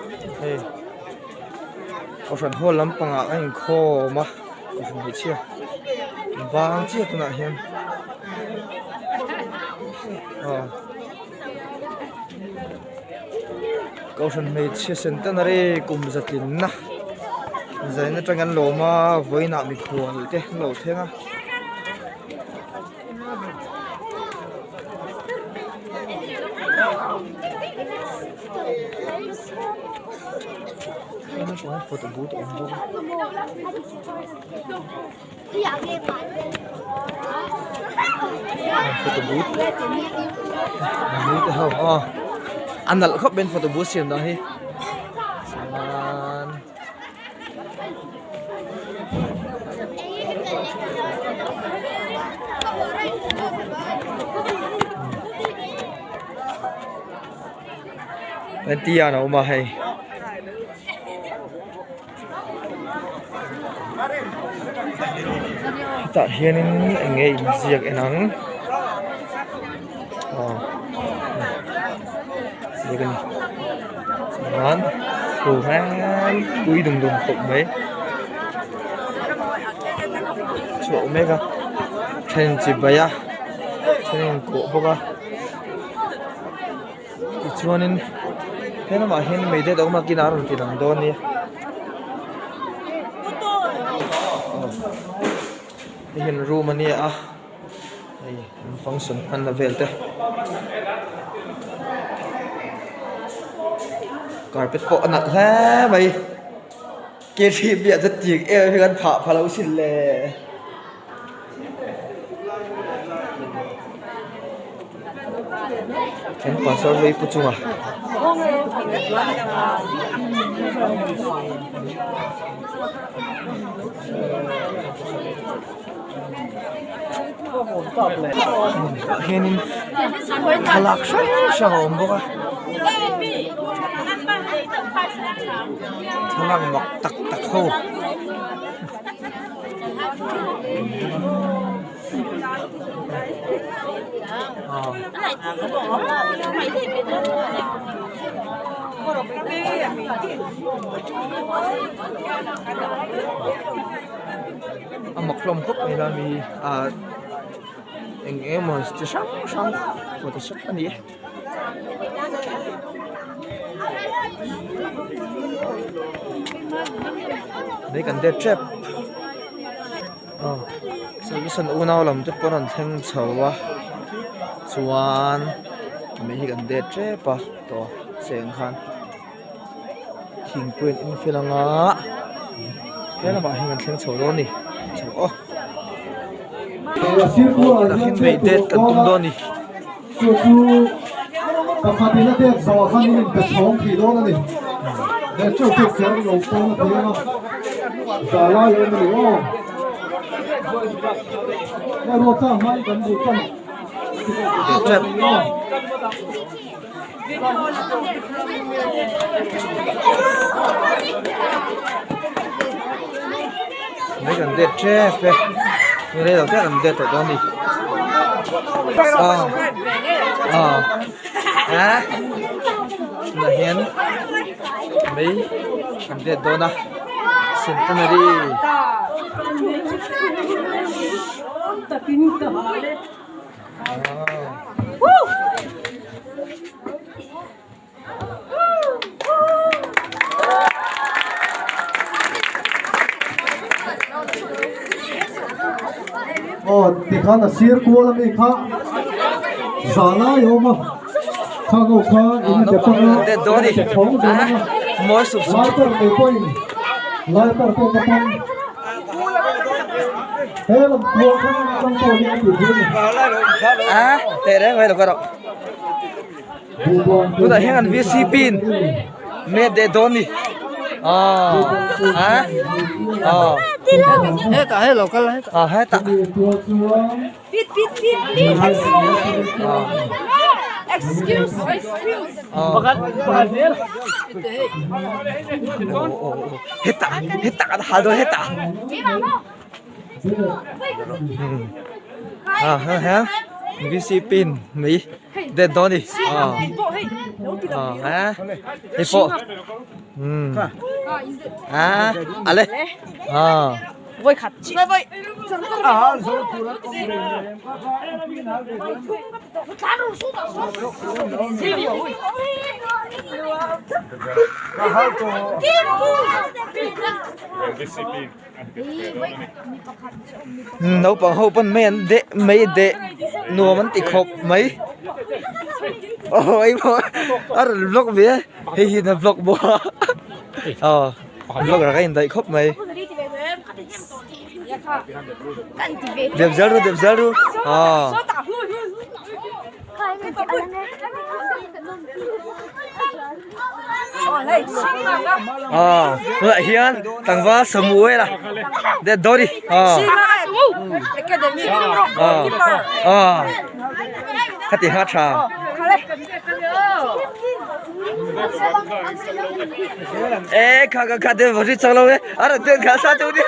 Hei kohhran hall lampangah a inkhawm a kohhran hmeichhia bang chiah tunah hian aw kohhran hmeichhia centenary kum zatlinna zaina atang an lawm a vawiinah mikhual te an lo thleng a. Photo booth a awm bawk a. Photo booth mite ho aw a nalh khawp mai an photo booth siam dan hi chuan. Tian a awm a hei hetah hianin eng nge inziak en ang aw ziak a ni chuan phul hrang pui dum dum khawp mai chhuah mek a then chibai a then in kawh bawk a tichuanin he lamah hian mei det a awm a kinah a rawn ti lang dawn a nia hei hian room a nia a. Hei an function hmanna vel te carpet pawh a nalh hle mai ke hrip biah chu tik em hi kan phah pha lo sin le. Kan pastor hlui pu chunga. Tah hianin thlalak hrang hrang a awm bawk a thlalak mak tak tak ho A mak hlawm khawp mai la mi ah eng eng emaw chi hrang hrang photoshop a ni e. Mai kan det tep aw solution unau lam te pawh an rawn thleng chho a chuan mei hi kan det tep a tawh seng khan. Thingpui an in fel anga he lamah hian kan thleng chho dawn a ni chho aw tunah hian mei det kan tum dawn a ni. Chu chu pakhat in a det zawh khan in inpe chhawng thei dawn a ni. Det cheu cheu kher lo pawn a thei ang a, za lai awm a ni aw. Hei ruat chang hmain kan duh tan. Det tep. Mai kan det tep e rei lo te kan det tawh dawn a ni ah ah ah tunah hian mai kan det dawn a centenary. Aw tikhan a sir kual ami kha zan lai a awm a khang ho kha in be pang a in be chhawng dawn a lai ber mai pawhin lai ber pawh ka pang. He lam kual kha atang pawh hian a tih theih a ni. A teh reng mai lo ka rawh. Tunah hian an VCP in met deh dawn ni. Aw a aw hetah hei lo kal a hetah. Pit pit pit pit excuse excuse. Pakhat pakhat zel. Hetah hetah kan hal dawn hetah. Ha ha ha. VCP in mai det dawn a ni a hei pawh umm a ale a Naupang ho pawn mai an deh mai deh nuam an ti khawp mai aw hei pawh a rawn vlog ve a hei hi a vlog bawk a aw vlog ah ka indaih khawp mai dep zel ru dep zel ru aw. Ờ, lại hian tlangval Samuel a det dawn ni ờ ờ ờ khati ha tha ê kha kha kha te vào đi chăng lâu đấy à đầu tiên khá xa chỗ đi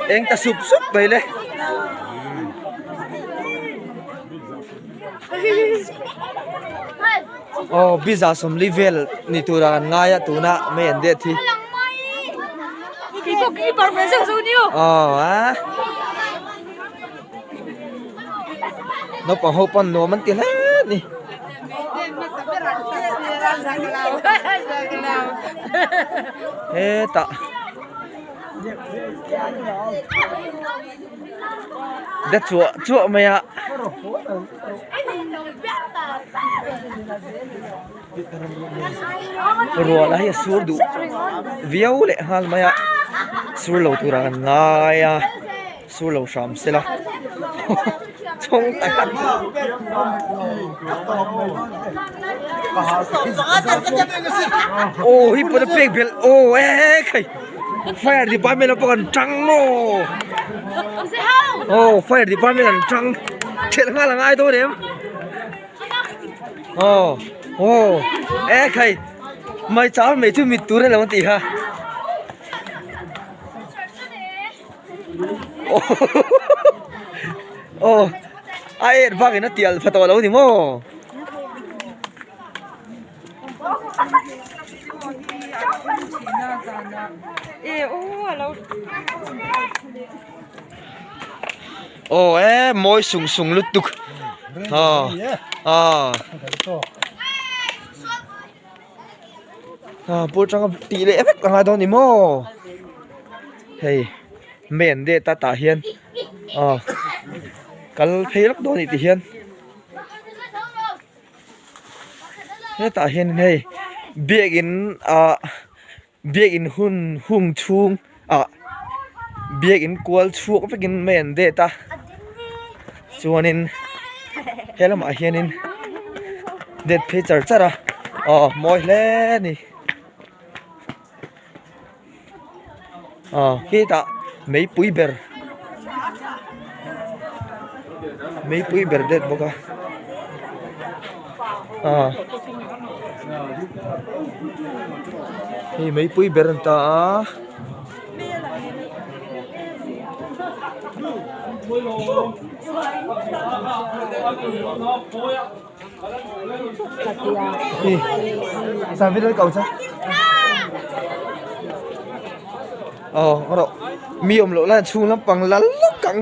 Eng ta sup sup mai le. Aw biza sawmli vel ni tura kan ngai a tuna mei an det hi. Aw a. Naupang ho pawn nuam an ti hle a ni. Hetah de chuah chuah mai a. Ruah lah hi a sur duh viau leh nghal mai a sur lo turah kan ngai a. Sur lo hram se la chhawng tak aw hi pawh pek belh aw e khai fire department ah pawh kan tang maw aw fire department an tang thelh nghal a ngai dawn em aw aw e khai mai chau mai chu mit tur alo tih kha. Aw a et vak in a tial pha tawh lo ni maw. Aw e mawi sung sung lutuk aw aw. Ah pur tanga tih leh vek a ngai dawn ni maw hei mei an det a tah hian ah kal phei lawk dawn a ni tih hian hetah hian hei biakin ah biakin hun hung chhung ah biakin kual chhuak vekin mei an det a chuanin he lamah hianin det phei char char a aw mawi hle a ni aw hetah meipui ber meipui ber det bawk a aw hei meipui ber an ta a. Aw erawh mi awm loh lai chhung lampang la lawk ang.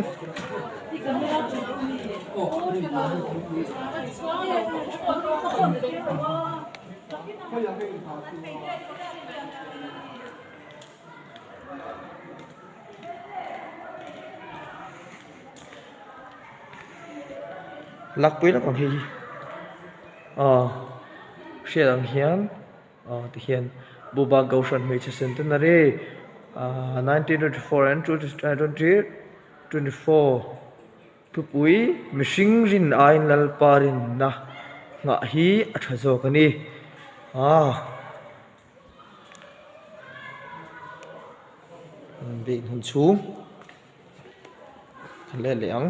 Lakpui lawk ang hei hi aw hriat ang hian aw tihian Buba Kohhran hmeichhe centenary ah 1924 and 2024 thupui mihring rin aiin Lalpa rinna nghah hi a tha zawk a ni ah. Beih hmun chhung kan let leh ang.